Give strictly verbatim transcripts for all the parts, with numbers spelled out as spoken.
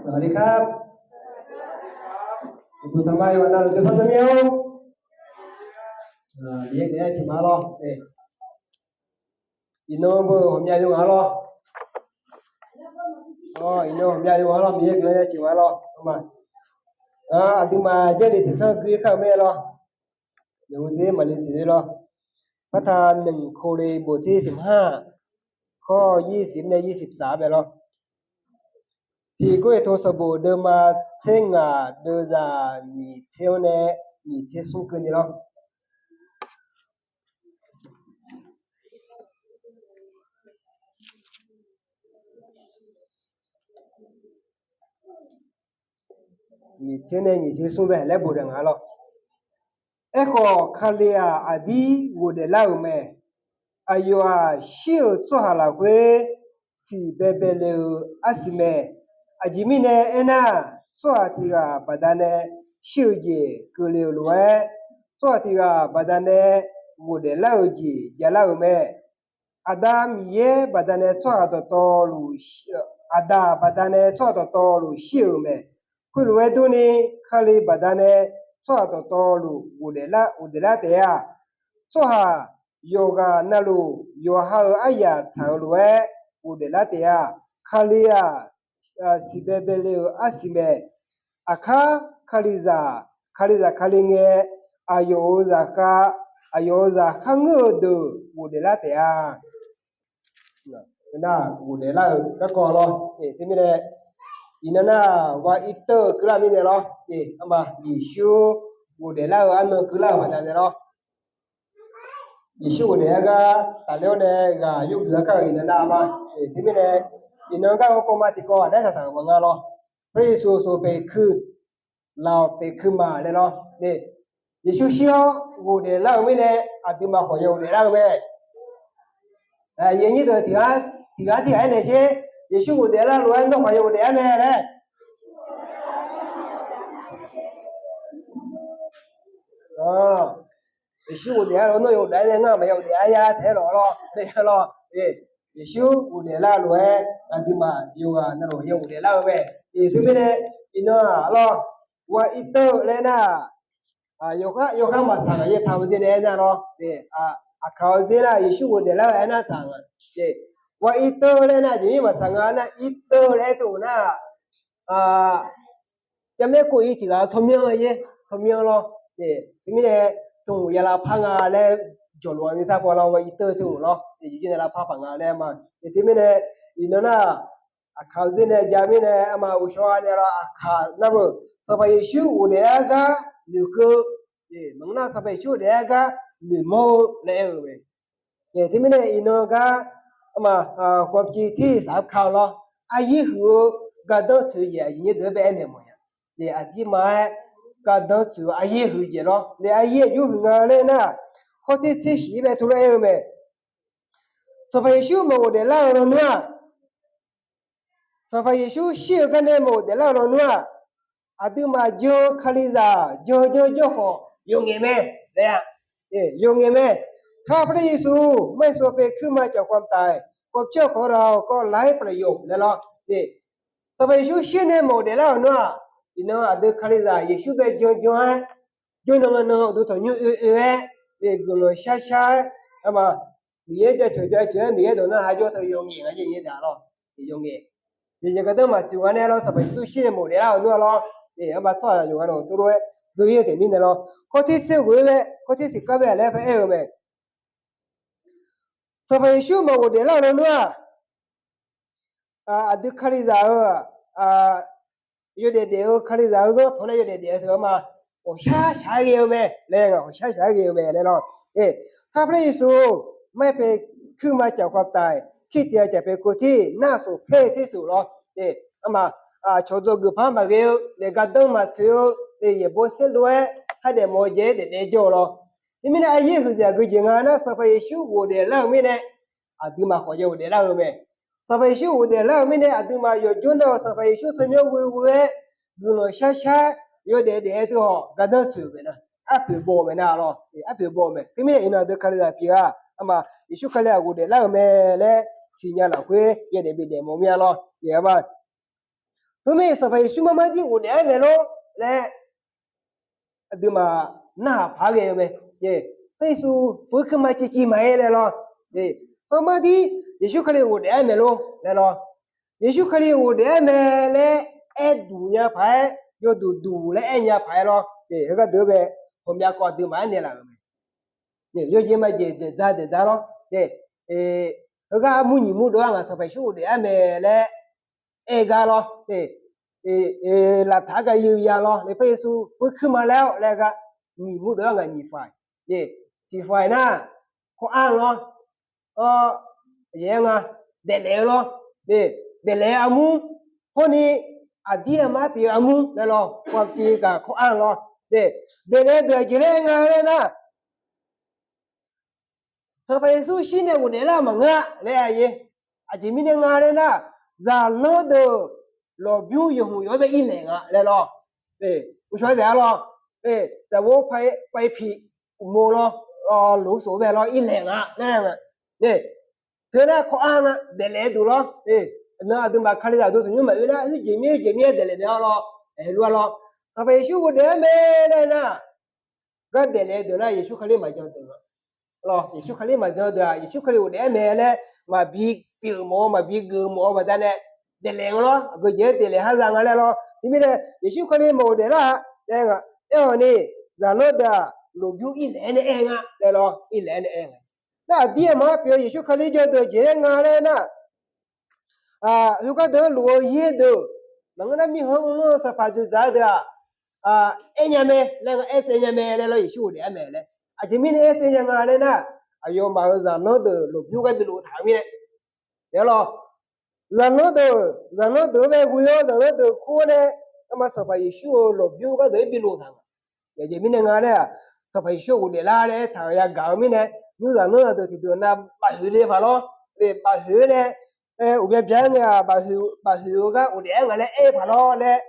สวัสดีครับ Uqduq tanqma yawqghaq navluf jawrshawr deuv mir-awr, Miqyaer guiqlanq-aer ciqma lawr. Iqnan beu ghawqmya yawqghaq lawr. Iqnan ghawqmya yawqghaq lawr, Miqyaer guiqlanq-aer ciqma lawr. Aqduimaf Jarlif tiqsanr gui kar-eu mae lawr. Yawqghaq dzer maqli siqle lawr. พระธรรมหนึ่งโครินธ์ บทที่สิบห้า ข้อยี่สิบ nae ยี่สิบสาม bae lawr. Tiq Gawrliqtu sanqbof deuvma tser ngaq deuvzaq nyiq tser-anr nae nyiq tser smr keuvni lawr. Nyiq tser nae nyiq tser smr bae laer bof daef nga lawr. Aerkhawf, Kali-aq, aqdir ghofdaef lar-euq mae. Aqyawf-aq, shir-euq tsawrhaq lafkhoer siqbaebae le-eu arsiq mae. Aqjeq mirnae aernar, tsawrhaq tiq ghaq baqdanae shir-eu jeq keuvle-euq lof-aer, tsawrhaq tiq ghaq baqdanae ghofdaef lar-euq jeq javlar-euq mae. Aqda Miqyaer baqdanae tsawrhaq dawqtawvluf shir-eu, Aqda baqdanae tsawrhaq dawqtawvluf shir-euq mae. Khoerlof-aer durni, Kali baqdanae tsawrhaq dawqtawvluf ghofdaef lar, ghofdaef lar taef-a. Tsawrhaq yawqghaq navluf yawqha-euq aryaq tsaq-eu lof-aer ghofdaef lar taef-a. Kali-aq, siqbaebae le-euq arsiq mae. Aqkar Kalizaq, Kalizaq Kali ngae, aqyawf-euq zaqkhav, aqyawf-euq zaqkhav ngeur-eu deuq ghofdaef lar taef-a. Nar ghofdaef lar-euq garkawv lawr. Teumirnae, iqnan nar, ghaq ir teu-eu keuvlar mirnae lawr. Arma Yeqsur ghofdaef lar-eu arnan keuvlar-euq baqdanae lawr. Yeqsur ghofdaef-aer gar tafler-awr nae ghaq yurgeuf-aer kar-euq iqnan nar ma. Teumirnae, iqnan gar garkawv ma tiqkawv aqnaer taqtaq-euq maqnga lawr. Paqliqtu soq peqkuir, lawq peqkuir ma laer lawr. Yeqsur shir-awr ghofdaef lar-euq mirnae, aqduimaf khawf yaw ghofdaef lar-eu mae. Aqyuif aqnyir deuq tiq ghaq tiq ghaq aernaeq sher. Yeqsur ghofdaef lar lof-aer nawr khawf yaw ghofdaef-aer mae laer. Yeqsur ghofdaef-aer lawr nawr yaw ghofdaef-aer mae, ngar maqyaw ghofdaef-aer ya taef-aer lawq lawr. Yeqsur ghofdaef lar lof-aer aqduimaf yawqghaq navluf yaw ghofdaef lar-eu mae. Teumirnae, iqnan-aq lawr, ghaq ir teu laer nar, yawkhar yawkhar maqtsaq ngaq yaer taq-eu dzer nae aernar lawr. Aqkaq-eu dzer nar Yeqsur ghofdaef lar-eu aernar tsaq nga. Ghaq ir teu laer nar aqjeq mir maqtsaq nga nar, ir teu laer aer teu-euq nar, jamaer kov ir tiq ghaq-eu tsawrmyanr-aer yaer tsawrmyanr lawr. Teumirnae, teu-euq ya lavpar nga laer jawqluf-a mirsar paw lawr, ghaq ir teu teu-euq lawr. Yawqjeq nae lavpar paq nga laer ma. Teumirnae, iqnan nar, aqkaq-eu dzer nae ja mirnae, arma uqshawr-a nae lawr, aqkaq nar beu, Sanqpaq Yeqsur ghofdaef-aer gar noeqkeuv, maqngeur nar Sanqpaq Yeqsur ghofdaef-aer gar noeqmawr-eu laer aer-eu mae. Teumirnae iqnan gar, arma, khawf civ tir saq-aer ka-eu lawr. Aryaer huiq-eu gardanr tsoeq-eu jeq aqyuif nyir deuq-aer bae aernaeq mawf-a. Aqdirma-aer gardanr tsoeq-eu aryaer huiq jeq lawr. Naef aryaer aqjox huiq nga laer nar, khawf tir tser shif-ir bae tov laer aer-eu mae. Sanqpaq Yeqsur maqghofdaef lar-eu lawnmr-aq, Sanqpaq Yeqsur shir-eu garnae maqghofdaef lar-eu lawnmr-aq, aqduimaf jan-eu Kalizaq jan-eu janr jawr khawf yawqngaef mae laer-a. Yawqngaef mae. Kar Paqliqtu, ไม่ทรงเป็นขึ้นมาจากความตาย ความเชื่อของเราก็ไร้ประโยชน์ laer lawr. Sanqpaq Yeqsur shir nae maqghofdaef lar-euq nar-aq, iqnan aqdui Kalizaq Yeqsur bae jan jan-aer, jawrnan nan uqduq tanqnymr oe oe-aer, guiqlanq shar shar-aer, arma, Miqyaer jaceuq jaceuq-aer Miqyaer dawq narhaq jawr teu yawqngaef nga yaer nyaer daq lawr. Yawqngaef. Jeqjeq gardanr maqtsoeq nga nae lawr, Sanqpaq Yeqsur shir nae maqghofdaef lar-euq nar lawr. Arma tsawrhaq yawqghaq nawq tov lof-aer dzeur-ir-eu taef mirnae lawr. Khawf tir tser ghoe-aer bae, khawf tir siq kar bae laer paraer-eu mae. Sanqpaq Yeqsur maqghofdaef lar-eu lawnmr-aq, aqdui Kalizaq-eu, yawdaef daef-eu Kalizaq-eu zanr taq-awr nae yawdaef daef-eu teu-anr ma, ghawqshar shaq-aer ghae-eu mae laer, ghawqshar shaq-aer ghae-eu mae laer lawr. Kar Paqliqtu, ไม่เป็นขึ้นมาจากความตาย ที่เตียง จะเป็นคนที่น่าสมเพชที่สุด lawr. Arma, cawqdzawq geufpar maqghae-eu nae, gardanr maqtsoeq-eu nae, yaeqbawq saerlu-aer khardaef mawf-eu jeq-aer daefdaef jawr-eu lawr. Teumirnae aryaer huiqdzaeq gui jeq nga nar, Sanqpaq Yeqsur ghofdaef lar-eu mirnae, aqduimaf khawf ya ghofdaef lar-eu mae. Sanqpaq Yeqsur ghofdaef lar-eu mirnae, aqduimaf yawqjawr nar-eu Sanqpaq Yeqsur tsawrmyanr ghoe ghoe-aer, guiqlanq shar shar-aer, yawdaef daef-aer teu hawq gardanr tsoeq-euq mae nar, arpoeq baw-eu mae nar lawr. Arpoeq baw-eu mae. Teumirnae iqnan aqdui Kalizaq pyeuf-a. Arma, Yeqsur Kali-aq ghofdaef lar-euq mae laer siqnya lafkhoer yadaef bidaef mawf mir-a lawr. Teumirnae Sanqpaq Yeqsur mar mar dir ghofdaef-aer maeq lor laer aqduimaf narhaq paq-aer ghae-eu mae. Kar Yeqsur fuir kuir ma civ civ ma-aer laer lawr. Mar mar dir Yeqsur Kali ghofdaef-aer maeq lor laer lawr. Yeqsur Kali ghofdaef-aer mae laer aer duq nya paq-aer, yawduq duq laer aer nya paq-aer lawr. Heugar deuq-eu bae, ghawqmyav kawv aqduimaf-aer naeqlaf-euq mae. Yawjeq majeq daeqdza daeqdza lawr. Heugar mur nyiq mur dov-aer ngaq Sanqpaq Yeqsur ghofdaef-aer mae laer aer gar lawr. Laqtaq-aer gar yeu ya lawr. Kar Yeqsur fuir kuir ma laer-awr laer gar nyiq mur dov-aer ngaq nyiq faiq. Tiq faiq nar, kawr-anr lawr. Yaer nga, daeflaef-eu lawr. Daeflaef-eu armur, hawrni aqdir aqmar pyeuf-eu armur laer lawr. Kawv civ gaq kawr-anr lawr. Daeflaef-eu deuq-aq jeq laer nga laer nar, Sanqpaq Yeqsur shir nae ghofdaef lar maqngeur-a laer-a. Aqjeq mirnae nga laer nar, zaqlanr deuq lawqbymr yawqhmq yawq-aer bae irlaeq nga laer lawr. Uqshawq-aer daef-a lawr. Zaqghof pav piq uqmov lawr, loq-eu sof-eu bae lawr irlaeq nga laer nga. Teunar kawr-anr nga, daeflaef-eu duq lawr. Nan aqduimaf Kalizaq deuq tanqnymr maqoe nar, khoerjeq mir khoerjeq mir-aer daeflaef naeq-awr lawr, aerluf-a lawr. Sanqpaq Yeqsur ghofdaef-aer mae laer nar, gar daeflaef-eu deuq nar Yeqsur Kali maqjan deuq-a lawr. Yeqsur Kali maqjan deuq-aq Yeqsur Kali ghofdaef-aer mae laer maqbi pyeuf mawf-eu maqbi geuf mawf-eu baqdanae daeflaef nga lawr. Aqgeujeq-aer daeflaef har za nga laer lawr. Teumirnae Yeqsur Kali maqghofdaef lar-a laer nga. Aer-awq ni, zaqlanr deuq-aq lmqbymr irlaeq-aer nae aer nga laer lawr, irlaeq-aer nae aer nga. Nar aqdir aqmar pyeuf-eu Yeqsur Kali jan deuq jeq-aer nga laer nar, heugar deuq-anr luf-eu yaer deuq, maqngeur nar mirkhanq-anr mrlanr-eu sanqpaq dzoeqdzaq-eu deuq-aq, aer nya mae laer nga, aer tsaev nya mae laer lawr, Yeqsur ghofdaef-aer mae laer. Aqjeq mirnae aer tsaev nya nga laer nar, aqyawfmaf-euq zaqlanr deuq lmqbymr gar bi lof taq-eu mirnae. Aer lawr, zaqlanr deuq, zaqlanr deuq-anr bae ghoe-awr zaqlanr deuq kur-awr nae, arma Sanqpaq Yeqsur-euq lmqbymr gar deuq-aer bi lof taq nga. Aqjeq mirnae nga laer-aq, Sanqpaq Yeqsur ghofdaef lar laer aertaq-euq yagaq-eu mirnae, nymr zaqlanr deuq tiqdeuq nav bafhoeq le paq lawr. Bafhoeq-aer nae, uqbya bya ngae-aq, bafhoeq-eu gar ghofdaef-aer nga laer aer paq lawr laer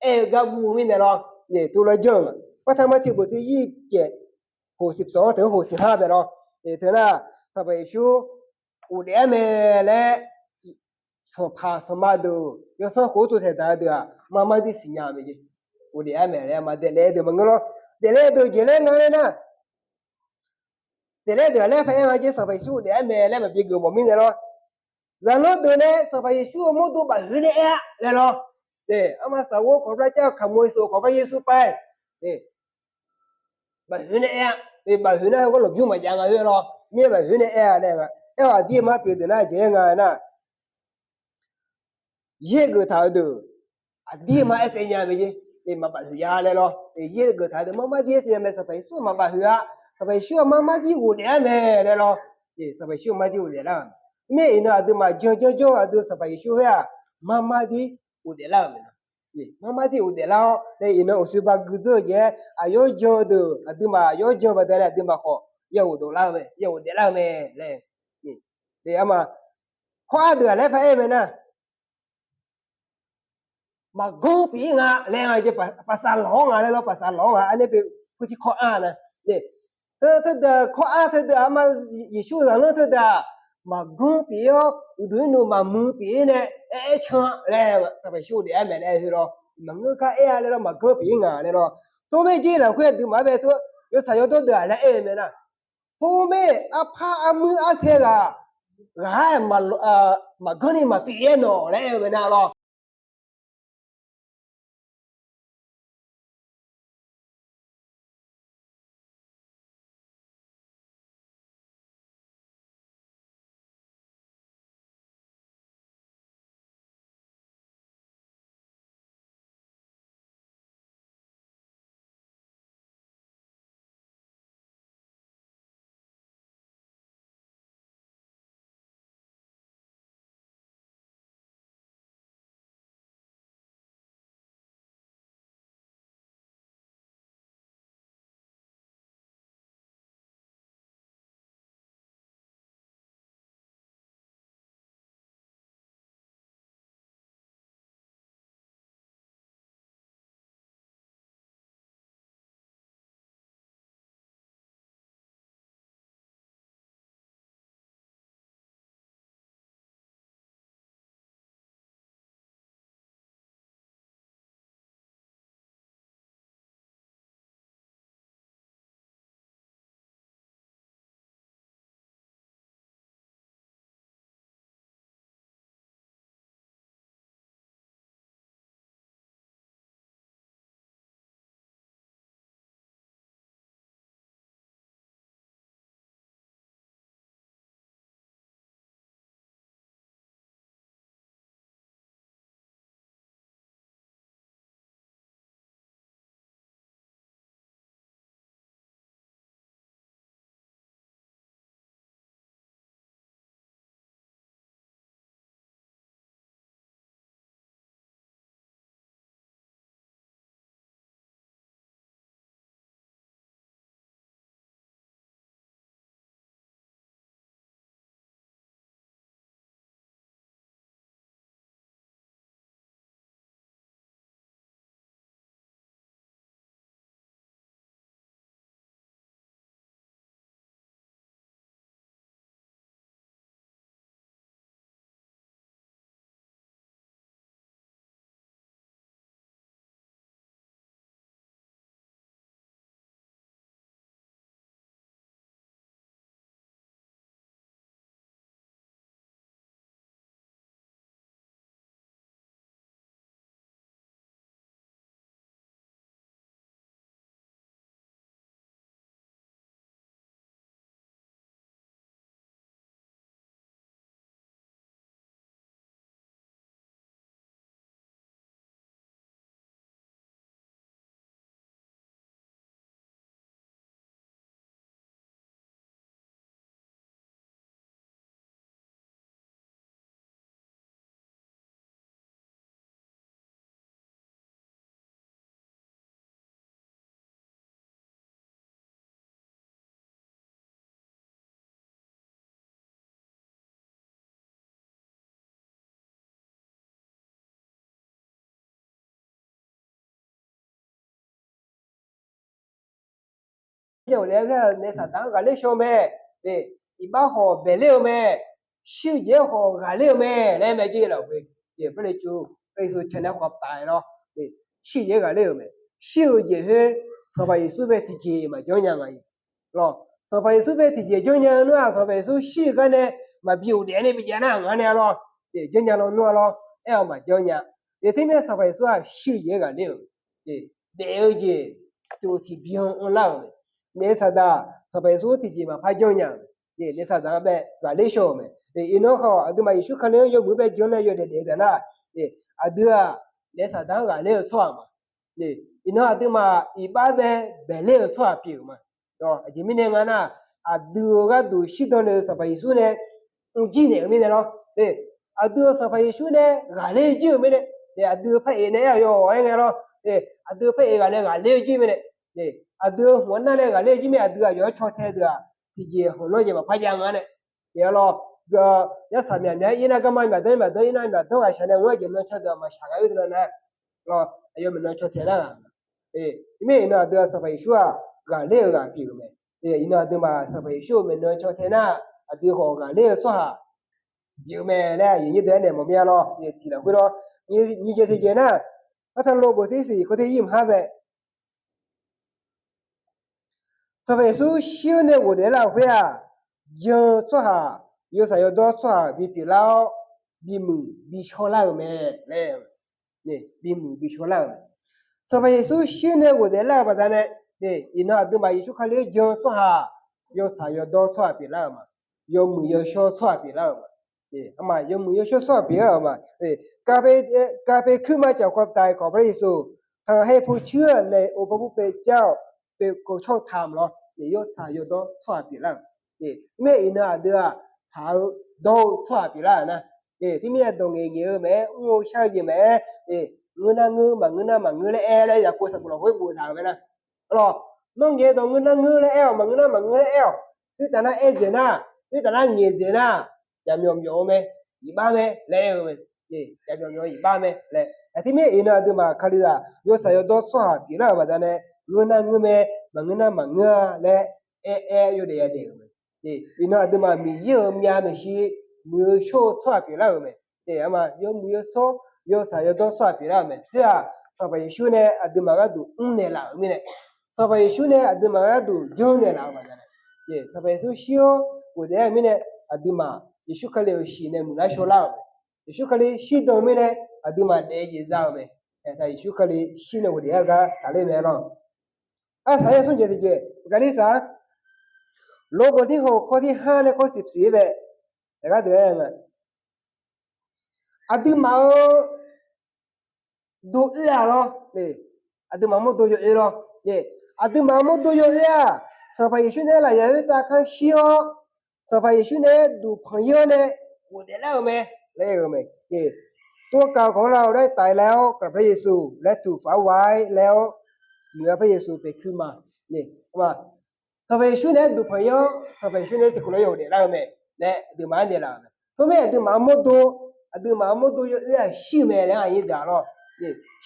aer-eu gar guv-eu mirnae lawr. Tuvlar janr-eu ma. Partanq mar tiq beuq tiq yir caev, hoq siq sanq-anr teu-anr hoq siq har bae lawr. Teu nar, Sanqpaq Yeqsur ghofdaef-aer mae laer, sanqpaq sanqma deuq yawsanr khof-anr tov taeqdaq-eu deuq-aq mar mar dir siqnya-eu mae jeq. Ghofdaef-aer mae laer ma daeflaef-eu deuq maqngeur lawr. Daeflaef-eu deuq jeq laer nga laer nar, daeflaef-eu deuq-aq laer paq-aer nga jeq, Sanqpaq Yeqsur ghofdaef-aer mae laer maqbi geuf mawf mirnae lawr. Zaqlanr deuq nae Sanqpaq Yeqsur-euq mawrdo bafhoeq nae aer-a laer lawr. Arma saqghof kawqblar car-eu kaqmoq-eu sof kawqblar Yeqsur paer bafhoeq nae aer-a. Bafhoeq nar heugar lmqbymr maqjav nga oe lawr. Mirnae bafhoeq nae aer-a laer nga. Aer-awq aqdir mar pyeuf deuq nar jeq-aer nga nar, yaer geuf taq-eu deuq aqdir mar aer tsaev nya mae jeq. Maqbafhoeq ya laer lawr. Yaer geuf taq-eu deuq mar mar dir aer tsaev nya mae, Sanqpaq Yeqsur maqbafhoeq-a. Sanqpaq Yeqsur-aq mar mar dir ghofdaef-aer mae laer lawr. Sanqpaq Yeqsur mar dir ghofdaef lar-a. Mirnae iqnan aqduimaf jan janr janr aqdui Sanqpaq Yeqsur khoer-aq, mar mar dir ghofdaef lar-euq mae. Mar mar dir ghofdaef lar-awr nae iqnan uqshoe ba gui dzeur-eu jeq-aer aqyawf jan-eu deuq aqduimaf aqyawf jan-eu baqdanae aqduimaf khawf yaghof dawq lar-eu mae, yaghof daef lar-eu mae laer. Arma, kawr-ar deuq-aq laer paq-aer mae nar, maqganr pyeuf-ir nga laer nga jeq, paqsav lawq-awr nga laer lawr, paqsav lawq-awr nga arnae pyeuf, puirtir kawr-ar na. Teu, teudeuq-aq kawr-ar teudeuq-aq ma, Yeqsur zaqlanr teudeuq-aq maqganr pyeuf-ir-awr uqduq-ir nuq maqmuiq pyeuf-ir nae aer can laer, Sanqpaq Yeqsur ghofdaef-aer mae laer aer-eu lawr. Maqngeur gar aer-a laer lawr, maqganr pyeuf-ir nga laer lawr. Tormaer jir lafkhoer aqduimaf-anr bae teu, yawtsaq yawdawr deuq-aq laer aer-eu mae nar, Tormaer arpar armuir arsaer ghaq, ghaq-aer maqganr ni maqpyeuf-ir-aer nawq laer aer-eu mae nar lawr. jav-euq laer-a, naef Saqdaq-anr ghaqler shaw-eu mae. Iqbax khawf baeqler-eu mae. Shir-eu jeq-aer khawf ghaqler-eu mae laer mae jir laf-euq. Yeqsur Kali-anr ghaqler-euq mae. Shir-eu jeq khoer Sanqpaq Yeqsur bae tiqjeq maqjanr nya nga. Sanqpaq Yeqsur bae tiqjeq janrnya-eu nar-aq, Sanqpaq Yeqsur shir-eu gar nae maqbi ghofdaef nae bijav nar-aq, ngar nae-a lawr, janrnya lawnmr-a lawr aer-awr maqjanr nya. Teumirnae Sanqpaq Yeqsur-aq shir-eu jeq-aer ghaqler-euq, daef-eu jeq tiqlof tiqbyan anrlar-euq mae. Naef Saqdaq Sanqpaq Yeqsur tiqjeq maqpar janrnya-euq, naef Saqdaq-anr bae ghaqler shaw-euq mae. Iqnan khawf aqduimaf Yeqsur Kali-anr yawmuiq-anr bae janr nae yawdaef daef-eu taf nar, aqdui-aq naef Saqdaq-anr ghaqler-eu tsawrhaq ma. Iqnan aqduimaf iqbax bae baeqler-euq tsawrhaq pyeuf-euq ma. Aqjeq mirnae nga nar, aqdui-euq gharduq shirdan le-eu Sanqpaq Yeqsur nae mrjir naeq-eu mirnae lawr. Aqdui-euq Sanqpaq Yeqsur nae ghaqler-eu jir-euq mirnae, aqdui-euq par-eq nae aer-awq yaw-awq aer ngae lawr. Aqdui-euq par-eq ghaq nae ghaqler-eu jir mirnae, aqdui-euq hmq-anr nar nae ghaqler-eu jir mirnae, aqdui aqyawf-anr caw tae deuq-aq tiqjeq hmq-anr jeq maqpar jav nga nae. Aer-awr lawr, yarsaq myaqmyaq-aer irnar garma myaqdanr myaqdanr irnar myaqdanr ghaq shaq nae mr-aer jeq nan caw deuq-aq maqshaq nga-ir teunav nar, aqyawf maeqnan caw tae nar-aq, teumirnae iqnan aqdui-aq Sanqpaq Yeqsur-aq ghaqler-eu ghaq pyeuf-euq mae. Iqnan aqduimaf Sanqpaq Yeqsur-euq maeqnan caw tae nar, aqdui khawf ghaqler-eu tsawrhaq pyeuf-eu mae laer aqyuif nyir deuq-aer naeq mawf mir-a lawr. Tiq lafkhoer lawr, nyiq jeq tiqjeq nar, artaqlo bof tirsiq kawr ter yir mq har bae Sanqpaq Yeqsur shir-awr nae ghofdaef lar-euq khoer-aq, jan-eu tsawrhaq, yawshaq yawdawr tsawrhaq bipyeuf lar-awr, bimuiq bishawr lar-euq mae laer, bimuiq bishawr lar-euq mae. Sanqpaq Yeqsur shir nae ghofdaef lar-euq baqdanae, iqnan aqduimaf Yeqsur Kali-anr jan-eu tsawrhaq, yawshaq yawdawr tsawrhaq pyeuflar-euq ma. Yawmuiq yawshawr tsawrhaq pyeuflar-euq ma. Aqma yawmuiq yawshawr tsawrhaq pyeuflar-euq ma. Kape kuirma cawq kawv taf-aer kawq par Yeqsur, tanqhae pu cuir-eu nae o par bur pae jar-awq, pae kov cawr taq-eu lawr. Yawshaq yawdawr tsawrhaq pyeuflar-euq. Teumirnae iqnan aqdui-aq, tsaq-eu dawr-eu tsawrhaq pyeuflar-euq nar, teumirnae dawq ngaeq ngaeq-eu maeq-aer, mr-eu shar-eu jeq maeq-aer, ngeur nar ngeur, maqngeur nar maqngeur laer aer laer yaqkov sanqbof lafkhoer boftaq-euq mae nar. Lawr, nawr ngaeq dawq ngeur nar ngeur laer aer-awq, maqngeur nar maqngeur laer aer-awq. Khoertaf nar aer dzaeq nar, khoertaf nar ngaeq dzaeq nar, jaqmyawf myawf-eu mae, iqbax mae laer aer-eu mae. Jaqmyawf myawf-eu iqbax mae laer. Aqteumirnae iqnan aqduimaf Kalizaq yawshaq yawdawr tsawrhaq pyeuflar-euq baqdanae, ngeur nar ngeur mae, maqngeur nar maqngeur-a laer aer aer yawdaef yadaef-euq mae. Iqnan aqduimaf Miqyaer-euq myav maeqshi muiq-eu shawr-eu tsawrhaq pyeuflar-euq mae. Aqma yawmuiq yawshawr, yawshaq yawdawr tsawrhaq pyeuflar-euq mae. Khoer-aq, Sanqpaq Yeqsur nae aqduimaf gharduq mrnaeq laf-euq mirnae, Sanqpaq Yeqsur nae aqduimaf gharduq janrnaeq laf-euq baqdanae, Sanqpaq Yeqsur shir-awr ghofdaef-aer-eu mirnae, aqduimaf Yeqsur Kali-euq shiq nae muiqlar shawrlar-euq mae. Yeqsur Kali shirdan-eu mirnae, aqduimaf daef jeq za-euq mae. Aertaq Yeqsur Kali shir nae ghofdaef-aer gar tafler mae lawr. Arsaq yar smr jeq tiqjeq, gaqlir saq-a, Lorbof tirhaq kawr tir har nae kawr siq siq-ir bae, aqgar deuq-aer nga, aqduimaf-euq mawrdo oer-a lawr. Aqduimaf mawrdo yawoer lawr. Aqduimaf mawrdo yawoer-aq, Sanqpaq Yeqsur nae lafyaq khoertav kanr shir-awr, Sanqpaq Yeqsur nae duqpanq ir-awr nae ghofdaef lar-euq mae laer-eu mae. Tov-aer kaq-eu kawq-anr lar-eu laer taf-aer laer-awr, Kaqpar Yeqsur laer tuq faq-aer wa-aer laer-awr, muiq-eu par Yeqsur paeqkuir ma. Sanqpaq Yeqsur naeq-aer duqpanq ir-awr, Sanqpaq Yeqsur nae tiqkawv lof-aer ghofdaef lar-eu mae laer aqduimaf-anr naeqlaf-euq mae. Tov mae aqduimaf-anr mawrdo, aqduimaf-anr mawrdo yawoer-aq shir-eu mae laer aqnyir deuq-a lawr.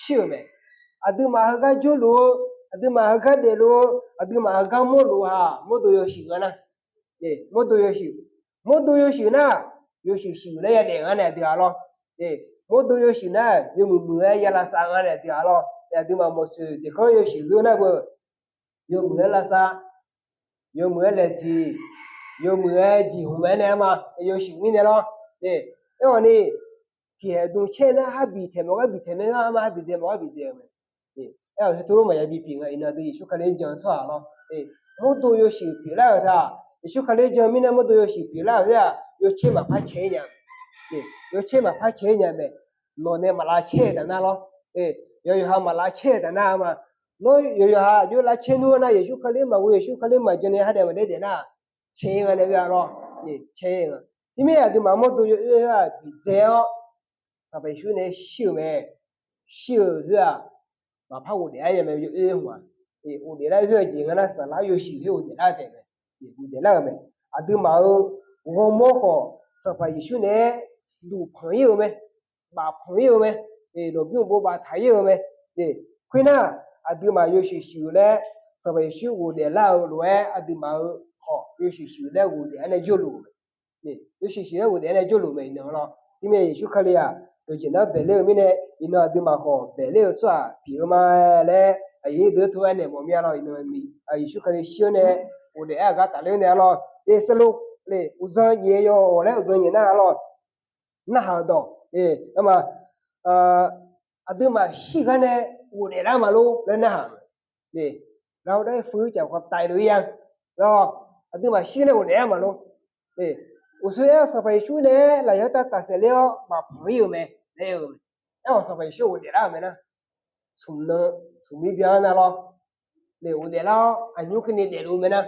Shir-euq mae. Aqduimaf heugar jawrluf-eu, aqduimaf heugar daefluf-eu, aqduimaf heugar mawrluf-eu-aq mawrdo yawshuif nga nar. Mawrdo yawshuif, mawrdo yawshuif nar, yawshuif shuif laer yadaef nga nae aqdui-a lawr. Mawrdo yawshuif nar, yawmuiq muiq-aer ya lavsav nga nae aqdui-a lawr. Aqduimaf mawqtsoeq tiqkanr yawshuif zeur nar beu, yawmuiq-aer lavsav, yawmuiq-aer laeqsiq, yawmuiq-aer jeqhmq-aer nae arma, yawshuif mirnae lawr. Aerkhawf ni, tiqhaeq dm caer nar, harbiq taeq mawf gar biq taeq mae, arma harbiq dzae mawf gar biq dzae-eu mae. Aerkhawf teulof maqya bi pyeuf nga, iqnan aqdui Yeqsur Kali-anr jan-eu tsawrhaq lawr. Mawrdo yawshuif pyeuflar-euq ta, Yeqsur Kali-anr jan mirnae mawrdo yawshuif pyeuflar-euq khoer-aq, yawcaer maqpar caer nya. Yawcaer maqpar caer nya mae. Nawq nae maqlavcaer-eu taf nar lawr. Yawqha maqlavcaer-eu taf nar ma. Nawr yawqha aqjox lavcaer nmr-a nar, Yeqsur Kali maqghoe, Yeqsur Kali maqjan ni hardaef maqdaer daef nar, caer nga nae oe-a lawr. Caer nga. Tiqmir aqduimaf mawrdo yawoer-aq biqdzae-awr, Sanqpaq Yeqsur nae shir-euq mae. Shir-euq khoer-aq, maqpar ghofdaef-aer ya mae, yawoer hmq-aq. Ghofdaef lar khoer-aq jeq nga nar, saflar yawshuif khoer ghofdaef lar taef mae. Ghofdaef lar-euq mae. Aqduimaf-euq ghawrmawr khawf, Sanqpaq Yeqsur nae-aer duqpanq ir-eu mae. Bafpanq ir-eu mae. Lmqbymr bov baftaq ir-eu mae. Khoernar, aqduimaf yawshuif shuif-eu laer Sanqpaq Yeqsur ghofdaef lar-euq lof-aer aqduimaf-euq khawf yawshuif shuif laer ghofdaef-aer nae jawrluf-eu mae. Yawshuif shuif laer ghofdaef-aer nae jawrluf mae iqnan lawr. Tirmae Yeqsur Kali-aq, yawqjeq nar baeqler-eu mirnae, iqnan aqduimaf khawf baeqler-eu tsawrhaq pyeuf-eu ma laer aqyuif nyir deuq tov-aer naeq mawf mir-a lawr. Iqnan Yeqsur Kali shir-awr nae ghofdaef-aer aqgar tafler-awr nae-a lawr. Ersarlo le uqdzan nyaef yaw-awq laer uqdzan nyaef nar-a lawr. Narhaq-euq dawq, arma, aqduimaf shir gar nae ghofdaef lar-eu ma lor laer narhaq-euq. Ghaq-eu daef fuir caf khawf taf-eu lof-ir-a. Aqduimaf shir gar nae ghofdaef-aer ma lor. Uqshoe aer-eu Sanqpaq Yeqsur nae-aer lafyaq khoertav tafsaef ler-awr maqpanq-ir-euq mae laer-eu mae. Aerkhawf Sanqpaq Yeqsur ghofdaef lar-euq mae nar, smq nan smq mir byan-anr nar lawr. Ghofdaef lar-awr aqnymr keuvni daefluf-eu mae nar,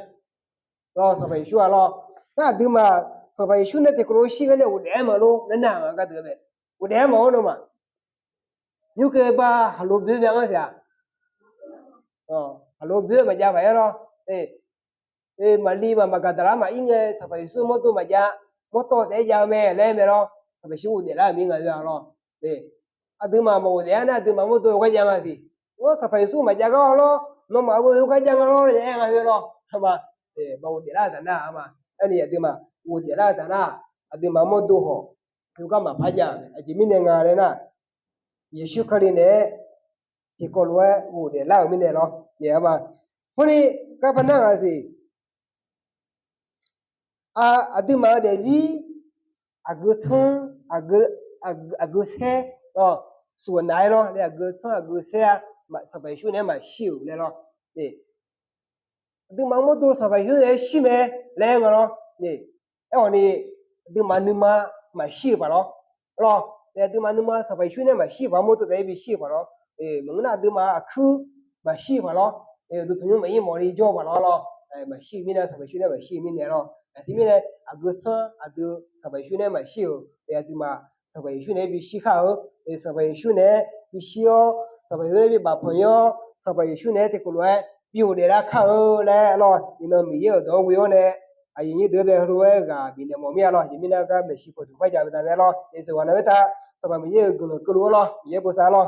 lawr Sanqpaq Yeqsur-a lawr. Nar aqduimaf Sanqpaq Yeqsur nae tiqkawv lof-aer shir gar nae ghofdaef-aer ma lor laer narhaq-eu gar deuq-eu mae. Ghofdaef-aer ma-awr nawmaf nymr keuv bav haqlo byoer byan-anr siq-aq, haqlo byoer maqjav paq-aer lawr. Maqli maq Maqgaqdaqlar maqir ngae Sanqpaq Yeqsur mawrdo maqjav, mawrtawv taef-aer jav-eu mae laer mae lawr. Sanqpaq Yeqsur ghofdaef lar-euq mir nga-a lawr. Aqduimaf maqghofdaef-aer nar aqduimaf mawrdo-eu gar jav nga siq. Sanqpaq Yeqsur maqjav gar-awr lawr, nawmaf-euq heugar jav nga lawr laer aer nga-eu lawr. Arma, maqghofdaef lar-eu taf nar-a ma. Aerni aqduimaf ghofdaef lar-eu taf nar, aqduimaf mawrdo khawf heugar maqpar jav-euq mae. Aqjeq mirnae nga laer nar, Yeqsur Kali naeq-aer tiqkawv lof-aer ghofdaef lar-euq mirnae lawr. Naeq-a ma. Hawrni, garpar nar nga siq. Aqduimaf-euq daefzir aqgeu tsanr, aqgeu saer, suf-euq naf-aer lawr nae aqgeu tsanr aqgeu saer-a. Sanqpaq Yeqsur naeq-aer maqshir-euq laer lawr. Aqduimaf mawrdo Sanqpaq Yeqsur naeq-aer shir mae laer nga lawr. Aerkhawf ni, aqduimaf nuima maqshir-euq paq lawr. Lawr, aqduimaf nuima Sanqpaq Yeqsur nae maqshir-euq paq, mawrdo taef-aer bishir-euq paq lawr. Maqngeur nar aqduimaf aqkuir maqshir-euq paq lawr. Uqduq tanqnymr maqir mawfni jawr-eu paq lawr lawr. Maqshir-eu mirnae, Sanqpaq Yeqsur nae maqshir-eu mirnae lawr. Aqjeq mirnae aqgeu tsanr aqdui Sanqpaq Yeqsur nae maqshir-euq, aqduimaf Sanqpaq Yeqsur nae-aer bishir kar-eu. Sanqpaq Yeqsur nae-aer bishir-awr, Sanqpaq Yeqsur nae bi bafpanq-ir-awr, Sanqpaq Yeqsur nae-aer tiqkawv lof-aer bi ghofdaef lar kar-eu laer lawr. Iqnan Miqyaer-euq dawq-anr ghoe-awr nae, aqyuif nyir deuq-anr bae heulof-aer ghaq bifnaeq mawf mir-a lawr. Aqjeq mirnae gar maeqshi pawqduq par jav-eu baqdanae lawr. Yawqghaq navluf-aer tav Sanqpaq Miqyaer-euq guiqlanq keuvluf-awr lawr, Miqyaer bosav lawr.